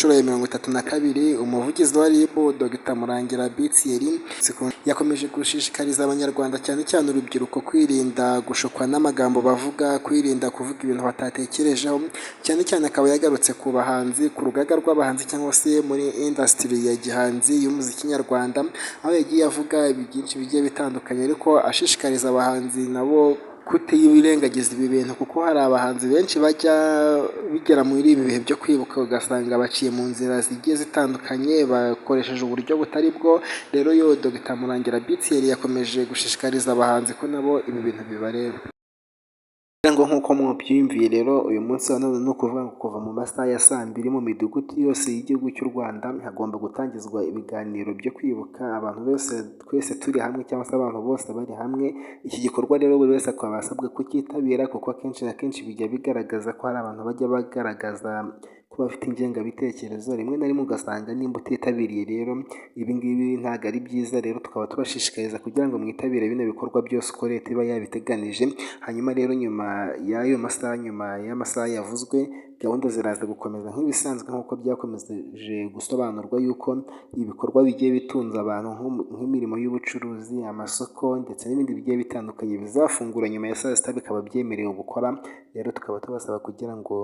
nshuro ya 32, umuvugizi wa RIB, Dr Murangira B Thierry, yakomeje gushishikariza Abanyarwanda, cyane cyane urubyiruko, kwirinda gushukwa n'amagambo bavuga, kwirinda kuvuga ibintu batatekerejeho. Cyane cyane akaba yagarutse ku bahanzi, ku rugaga rw'abahanzi cyangwa se muri industry ya gihanzi y'umuziki nyarwanda, aho yagiye avuga byinshi bigiye bitandukanye, ariko ashishikariza abahanzi nabo kutirengagiza ibi bintu, kuko hari abahanzi benshi bajya bigera muri ibi bihe byo kwibuka ugasanga baciye mu nzira zigiye zitandukanye, bakoresheje uburyo butari bwo. Rero yo Dr Murangira B Thierry yakomeje gushishikariza abahanzi ko nabo ibi bintu bibareba. Ngo nk'uko mubyiyumviye rero, uyu munsi wa none ni ukuvuga ngo kuva mu masaha ya saa 2 mu midugudu yose y'igihugu cy'u Rwanda hagomba gutangizwa ibiganiro byo kwibuka, abantu bose twese turi hamwe cyangwa se abantu bose bari hamwe. Iki gikorwa rero buri wese akaba asabwa kucyitabira, kuko akenshi na kenshi bijya bigaragaza ko hari abantu bajya bagaragaza ko bafite ingengabitekerezo rimwe na rimwe, ugasanga nimba utitabiriye rero ibi ngibi ntabwo ari byiza. Rero tukaba tubashishikariza kugira ngo mwitabire bino bikorwa byose uko leta iba yabiteganije. Hanyuma rero nyuma y'ayo masaha, nyuma y'amasaha yavuzwe, gahunda ziraza gukomeza nk'ibisanzwe, nk'uko byakomeje gusobanurwa yuko ibikorwa bigiye bitunze abantu nk'imirimo y'ubucuruzi, amasoko ndetse n'ibindi bigiye bitandukanye bizafungura nyuma ya saa 6, bikaba byemerewe gukora. Rero tukaba tubasaba kugira ngo